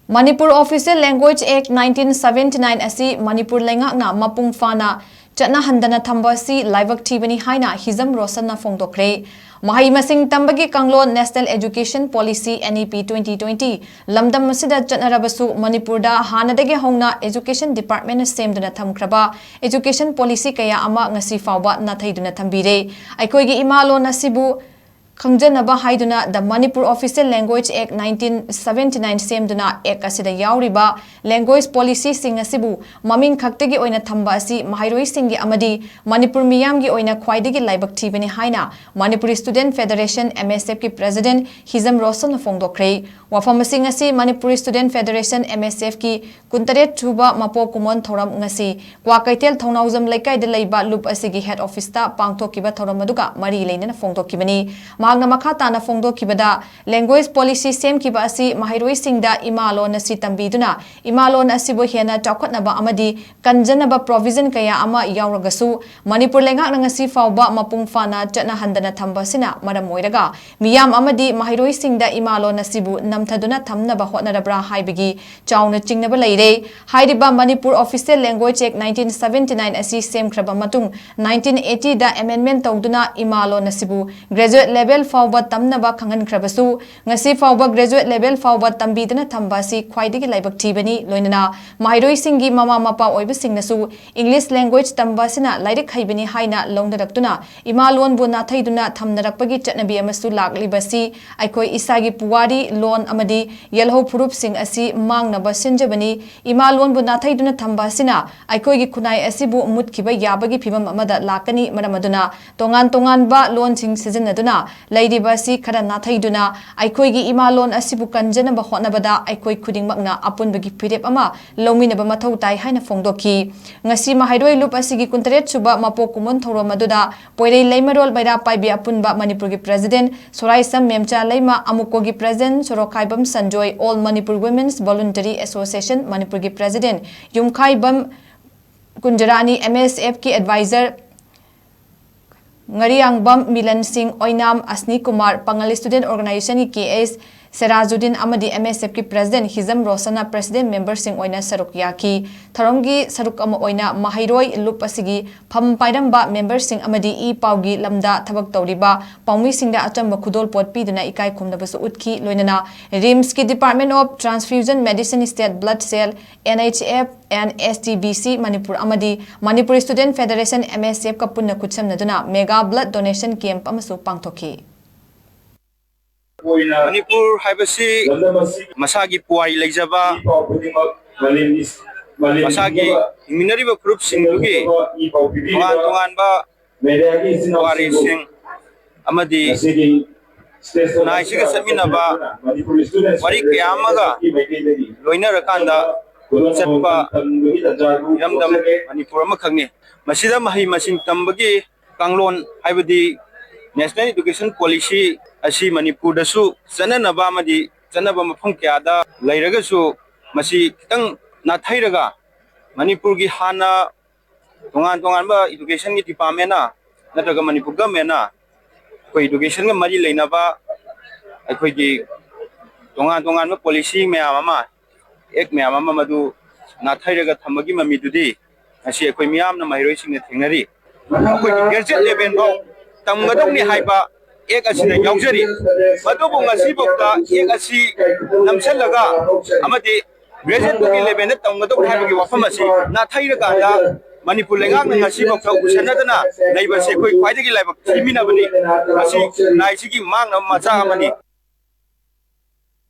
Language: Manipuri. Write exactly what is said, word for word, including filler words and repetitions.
Manipur Official Language Act nineteen seventy nine ꯑꯁꯤ ꯃꯅꯤꯄꯨꯔ ꯂꯩꯉꯥꯛꯅ ꯃꯄꯨꯡ ꯐꯥꯅ ꯆꯠꯅꯍꯟꯗꯅ ꯊꯝꯕ ꯑꯁꯤ ꯂꯥꯏꯕꯛ ꯊꯤꯕꯅꯤ ꯍꯥꯏꯅ ꯍꯤꯖꯝ ꯔꯣꯁꯟꯅ ꯐꯣꯡꯗꯣꯛꯈ꯭ꯔꯦ꯫ ꯃꯍꯩ ꯃꯁꯤꯡ ꯇꯝꯕꯒꯤ ꯀꯥꯡꯂꯣꯟ National Education Policy N E P twenty twenty ꯂꯝꯗꯝ ꯑꯁꯤꯗ ꯆꯠꯅꯔꯕꯁꯨ, ꯃꯅꯤꯄꯨꯔꯗ ꯍꯥꯟꯅꯗꯒꯤ ꯍꯧꯅ Education Department ꯁꯦꯝꯗꯨꯅ ꯊꯝꯈ꯭ꯔꯕ Education Policy ꯀꯌꯥ ꯑꯃ ꯉꯁꯤ ꯐꯥꯎꯕ ꯅꯥꯊꯩꯗꯨꯅ ꯊꯝꯕꯤꯔꯦ꯫ ꯑꯩꯈꯣꯏꯒꯤ ꯏꯃꯥ ꯂꯣꯟ ꯑꯁꯤꯕꯨ ꯈꯪꯖꯅꯕ ꯍꯥꯏꯗꯨꯅ The Manipur Official Language Act nineteen seventy nine ꯁꯦꯝꯗꯨꯅ Act ꯑꯁꯤꯗ ꯌꯥꯎꯔꯤꯕ language policyꯁꯤꯡ ꯑꯁꯤꯕꯨ ꯃꯃꯤꯡ ꯈꯛꯇꯒꯤ ꯑꯣꯏꯅ ꯊꯝꯕ ꯑꯁꯤ ꯃꯍꯩꯔꯣꯏꯁꯤꯡꯒꯤ ꯑꯃꯗꯤ ꯃꯅꯤꯄꯨꯔ ꯃꯤꯌꯥꯝꯒꯤ ꯑꯣꯏꯅ ꯈ꯭ꯋꯥꯏꯗꯒꯤ ꯂꯥꯏꯕꯛ ꯊꯤꯕꯅꯤ ꯍꯥꯏꯅ Manipuri Student Federation, M S F ꯀꯤ President ꯍꯤꯖꯝ ꯔꯣꯁꯟꯅ ꯐꯣꯡꯗꯣꯛꯈ꯭ꯔꯦ꯫ ꯋꯥꯐꯝ ꯑꯁꯤ ꯉꯁꯤ Manipuri Student Federation, M S F ꯀꯤ ꯀꯨꯟꯇꯔꯦꯠ ꯁꯨꯕ ꯃꯄꯣꯛ ꯀꯨꯝꯑꯣꯟ ꯊꯧꯔꯝ ꯉꯁꯤ ꯀ꯭ꯋꯥꯀꯩꯊꯦꯜ ꯊꯧꯅꯥꯎꯖꯝ ꯂꯩꯀꯥꯏꯗ ꯂꯩꯕ ꯂꯨꯞ ꯑꯁꯤꯒꯤ head officeꯇ ꯄꯥꯡꯊꯣꯛꯈꯤꯕ ꯊꯧꯔꯝ ꯑꯗꯨꯒ ꯃꯔꯤ ꯂꯩꯅꯅ ꯐꯣꯡꯗꯣꯛꯈꯤꯕꯅꯤ꯫ ꯃꯍꯥꯛꯅ ꯃꯈꯥ ꯇꯥꯅ ꯐꯣꯡꯗꯣꯛꯈꯤꯕꯗ, language policy ꯁꯦꯝꯈꯤꯕ ꯑꯁꯤ ꯃꯍꯩꯔꯣꯏꯁꯤꯡꯗ ꯏꯃꯥ ꯂꯣꯟ ꯑꯁꯤ ꯇꯝꯕꯤꯗꯨꯅ ꯏꯃꯥ ꯂꯣꯟ ꯑꯁꯤꯕꯨ ꯍꯦꯟꯅ ꯆꯥꯎꯈꯠꯅꯕ ꯑꯃꯗꯤ ꯀꯟꯖꯅꯕ provision ꯀꯌꯥ ꯑꯃ ꯌꯥꯎꯔꯒꯁꯨ, ꯃꯅꯤꯄꯨꯔ ꯂꯩꯉꯥꯛꯅ ꯉꯁꯤ ꯐꯥꯎꯕ ꯃꯄꯨꯡ ꯐꯥꯅ ꯆꯠꯅꯍꯟꯗꯅ ꯊꯝꯕ ꯑꯁꯤꯅ ꯃꯔꯝ ꯑꯣꯏꯔꯒ ꯃꯤꯌꯥꯝ ꯑꯃꯗꯤ ꯃꯍꯩꯔꯣꯏꯁꯤꯡꯗ ꯏꯃꯥ ꯂꯣꯟ ꯑꯁꯤꯕꯨ ꯅꯝꯊꯗꯨꯅ ꯊꯝꯅꯕ ꯍꯣꯠꯅꯔꯕ꯭ꯔꯥ ꯍꯥꯏꯕꯒꯤ ꯆꯥꯎꯅ ꯆꯤꯡꯅꯕ ꯂꯩꯔꯦ꯫ ꯍꯥꯏꯔꯤꯕ Manipur Official Language Act nineteen seventy nine ꯑꯁꯤ ꯁꯦꯝꯈ꯭ꯔꯕ ꯃꯇꯨꯡ, nineteen eighty ꯗ amendment ꯇꯧꯗꯨꯅ ꯏꯃꯥ ꯂꯣꯟ ꯑꯁꯤꯕꯨ graduate level ꯐꯥꯎꯕ ꯇꯝꯅꯕ ꯈꯪꯍꯟꯈ꯭ꯔꯕꯁꯨ, ꯉꯁꯤ ꯐꯥꯎꯕ graduate level ꯐꯥꯎꯕ ꯇꯝꯕꯤꯗꯨꯅ ꯊꯝꯕ ꯑꯁꯤ ꯈ꯭ꯋꯥꯏꯗꯒꯤ ꯂꯥꯏꯕꯛ ꯊꯤꯕꯅꯤ꯫ ꯂꯣꯏꯅꯅ ꯃꯍꯩꯔꯣꯏꯁꯤꯡꯒꯤ ꯃꯃꯥ ꯃꯄꯥ ꯑꯣꯏꯕꯁꯤꯡꯅꯁꯨ English language ꯇꯝꯕ ꯑꯁꯤꯅ ꯂꯥꯏꯔꯤꯛ ꯍꯩꯕꯅꯤ ꯍꯥꯏꯅ ꯂꯧꯅꯔꯛꯇꯨꯅ ꯏꯃꯥ ꯂꯣꯟꯕꯨ ꯅꯥꯊꯩꯗꯨꯅ ꯊꯝꯅꯔꯛꯄꯒꯤ ꯆꯠꯅꯕꯤ ꯑꯃꯁꯨ ꯂꯥꯛꯂꯤꯕꯁꯤ ꯑꯩꯈꯣꯏ ꯏꯁꯥꯒꯤ ꯄꯨꯋꯥꯔꯤ, ꯂꯣꯟ ꯑꯃꯗꯤ ꯌꯦꯜꯍꯧ ꯐꯨꯔꯨꯞꯁꯤꯡ ꯑꯁꯤ ꯃꯥꯡꯅꯕ ꯁꯤꯟꯖꯕꯅꯤ꯫ ꯏꯃꯥ ꯂꯣꯟꯕꯨ ꯅꯥꯊꯩꯗꯨꯅ ꯊꯝꯕ ꯑꯁꯤꯅ ꯑꯩꯈꯣꯏꯒꯤ ꯈꯨꯟꯅꯥꯏ ꯑꯁꯤꯕꯨ ꯃꯨꯠꯈꯤꯕ ꯌꯥꯕꯒꯤ ꯐꯤꯚꯝ ꯑꯃꯗ ꯂꯥꯛꯀꯅꯤ꯫ ꯃꯔꯝ ꯑꯗꯨꯅ ꯇꯣꯉꯥꯟ ꯇꯣꯉꯥꯟꯕ ꯂꯣꯟꯁꯤꯡ ꯁꯤꯖꯤꯟꯅꯗꯨꯅ ꯂꯩꯔꯤꯕ ꯑꯁꯤ ꯈꯔ ꯅꯥꯊꯩꯗꯨꯅ ꯑꯩꯈꯣꯏꯒꯤ ꯏꯃꯥ ꯂꯣꯟ ꯑꯁꯤꯕꯨ ꯀꯟꯖꯅꯕ ꯍꯣꯠꯅꯕꯗ ꯑꯩꯈꯣꯏ ꯈꯨꯗꯤꯡꯃꯛꯅ ꯑꯄꯨꯟꯕꯒꯤ ꯐꯤꯔꯦꯞ ꯑꯃ ꯂꯧꯃꯤꯟꯅꯕ ꯃꯊꯧ ꯇꯥꯏ ꯍꯥꯏꯅ ꯐꯣꯡꯗꯣꯛꯈꯤ꯫ ꯉꯁꯤ ꯃꯍꯩꯔꯣꯏ ꯂꯨꯞ ꯑꯁꯤꯒꯤ ꯀꯨꯟꯇꯔꯦꯠ ꯁꯨꯕ ꯃꯄꯣꯛ ꯀꯨꯝꯑꯣꯟ ꯊꯧꯔꯝ ꯑꯗꯨꯗ ꯄꯣꯏꯔꯩ ꯂꯩꯃꯔꯣꯜ ꯃꯩꯔꯥ ꯄꯥꯏꯕꯤ ꯑꯄꯨꯟꯕ ꯃꯅꯤꯄꯨꯔꯒꯤ President ꯁꯣꯔꯥꯏꯁꯝ ꯃꯦꯝꯆꯥ ꯂꯩꯃ, ꯑꯃꯨꯀꯣꯒꯤ President ꯁꯣꯔꯣꯛꯈꯥꯏꯕꯝ Sanjoy, All Manipur Women's Voluntary Association ꯃꯅꯤꯄꯨꯔꯒꯤ President ꯌꯨꯝꯈꯥꯏꯕꯝ ꯀꯨꯟꯖꯔꯥꯅꯤ, M S F ꯀꯤ Advisor ꯉꯥꯔꯤꯌꯥꯡꯕꯝ ꯃꯤꯂꯟ ꯁꯤꯡ, ꯑꯣꯏꯅꯥꯝ ꯑꯁꯅꯤ ꯀꯨꯃꯥꯔ, ꯄꯥꯉꯜ Student Organization ꯒꯤ K S ꯁꯦꯔꯥꯖꯨꯗꯤꯟ ꯑꯃꯗꯤ M S F ꯀꯤ President ꯍꯤꯖꯝ ꯔꯣꯁꯟꯅ President memberꯁꯤꯡ ꯑꯣꯏꯅ ꯁꯔꯨꯛ ꯌꯥꯈꯤ꯫ ꯊꯧꯔꯝꯒꯤ ꯁꯔꯨꯛ ꯑꯃ ꯑꯣꯏꯅ ꯃꯍꯩꯔꯣꯏ ꯂꯨꯞ ꯑꯁꯤꯒꯤ ꯐꯝ ꯄꯥꯏꯔꯝꯕ memberꯁꯤꯡ ꯑꯃꯗꯤ ꯏ ꯄꯥꯎꯒꯤ ꯂꯝꯗ ꯊꯕꯛ ꯇꯧꯔꯤꯕ ꯄꯥꯎꯃꯤꯁꯤꯡꯗ ꯑꯆꯝꯕ ꯈꯨꯗꯣꯜꯄꯣꯠ ꯄꯤꯗꯨꯅ ꯏꯀꯥꯏ ꯈꯨꯝꯅꯕꯁꯨ ꯎꯠꯈꯤ꯫ ꯂꯣꯏꯅꯅ RIMSꯀꯤ Department of Transfusion Medicine State Blood Cell, N H F, and S T B C Manipur ꯑꯃꯗꯤ Manipur Student Federation, M S F ꯀ ꯄꯨꯟꯅ ꯈꯨꯠꯁꯝꯅꯗꯨꯅ mega blood donation camp ꯑꯃꯁꯨ ꯄꯥꯡꯊꯣꯛꯈꯤ꯫ ꯃꯅꯤꯄꯨꯔ ꯍꯥꯏꯕꯁꯤ ꯃꯁꯥꯒꯤ ꯄꯨꯋꯥꯔꯤ ꯂꯩꯖꯕ, ꯃꯁꯥꯒꯤ ꯍꯤꯡꯃꯤꯟꯅꯔꯤꯕ ꯐꯨꯔꯨꯞꯁꯤꯡꯗꯨꯒꯤ ꯇꯣꯉꯥꯟ ꯇꯣꯉꯥꯟꯕ ꯄꯨꯋꯥꯔꯤꯁꯤꯡ ꯑꯃꯗꯤ ꯈꯨꯟꯅꯥꯏꯁꯤꯒ ꯆꯠꯃꯤꯟꯅꯕ ꯋꯥꯔꯤ ꯀꯌꯥ ꯑꯃꯒ ꯂꯣꯏꯅꯔꯀꯥꯟꯗ ꯆꯠꯄ ꯏꯔꯝꯗꯝ ꯃꯅꯤꯄꯨꯔ ꯑꯃꯈꯛꯅꯤ꯫ ꯃꯁꯤꯗ ꯃꯍꯩ ꯃꯁꯤꯡ ꯇꯝꯕꯒꯤ ꯀꯥꯡꯂꯣꯟ, ꯍꯥꯏꯕꯗꯤ National Education Policy ꯑꯁꯤ ꯃꯅꯤꯄꯨꯔꯗꯁꯨ ꯆꯠꯅꯅꯕ ꯑꯃꯗꯤ ꯆꯠꯅꯕ ꯃꯐꯝ ꯀꯌꯥꯗ ꯂꯩꯔꯒꯁꯨ, ꯃꯁꯤ ꯈꯤꯇꯪ ꯅꯥꯊꯩꯔꯒ ꯃꯅꯤꯄꯨꯔꯒꯤ ꯍꯥꯟꯅ ꯇꯣꯉꯥꯟ ꯇꯣꯉꯥꯟꯕ educationꯒꯤ departmentꯅ ꯅꯠꯇ꯭ꯔꯒ ꯃꯅꯤꯄꯨꯔ governmentꯅ ꯑꯩꯈꯣꯏ educationꯒ ꯃꯔꯤ ꯂꯩꯅꯕ ꯑꯩꯈꯣꯏꯒꯤ ꯇꯣꯉꯥꯟ ꯇꯣꯉꯥꯟꯕ policy ꯃꯌꯥꯝ ꯑꯃ, act ꯃꯌꯥꯝ ꯑꯃ ꯃꯗꯨ ꯅꯥꯊꯩꯔꯒ ꯊꯝꯕꯒꯤ ꯃꯃꯤꯗꯨꯗꯤ ꯉꯁꯤ ꯑꯩꯈꯣꯏ ꯃꯤꯌꯥꯝꯅ ꯃꯍꯩꯔꯣꯏꯁꯤꯡꯅ ꯊꯦꯡꯅꯔꯤ꯫ ꯑꯩꯈꯣꯏꯒꯤ graduate level ꯐꯥꯎ ꯇꯝꯒꯗꯧꯅꯤ ꯍꯥꯏꯕ act ꯑꯁꯤꯗ ꯌꯥꯎꯖꯔꯤ꯫ ꯑꯗꯨꯕꯨ ꯉꯁꯤꯐꯥꯎꯗ act ꯑꯁꯤ ꯅꯝꯁꯤꯜꯂꯒ ꯑꯃꯗꯤ graduateꯇꯨꯒꯤ levelꯗ ꯇꯝꯒꯗꯧꯅꯤ ꯍꯥꯏꯕꯒꯤ ꯋꯥꯐꯝ ꯑꯁꯤ ꯅꯥꯊꯩꯔꯀꯥꯟꯗ ꯃꯅꯤꯄꯨꯔ ꯂꯩꯉꯥꯛꯅ ꯉꯁꯤꯐꯥꯎꯗ ꯎꯁꯟꯅꯗꯅ ꯂꯩꯕꯁꯤ ꯑꯩꯈꯣꯏ ꯈ꯭ꯋꯥꯏꯗꯒꯤ ꯂꯥꯏꯕꯛ ꯊꯤꯃꯤꯟꯅꯕꯅꯤ꯫ ꯃꯁꯤ ꯈꯨꯟꯅꯥꯏꯁꯤꯒꯤ ꯃꯥꯡꯅꯕ ꯃꯆꯥꯛ ꯑꯃꯅꯤ꯫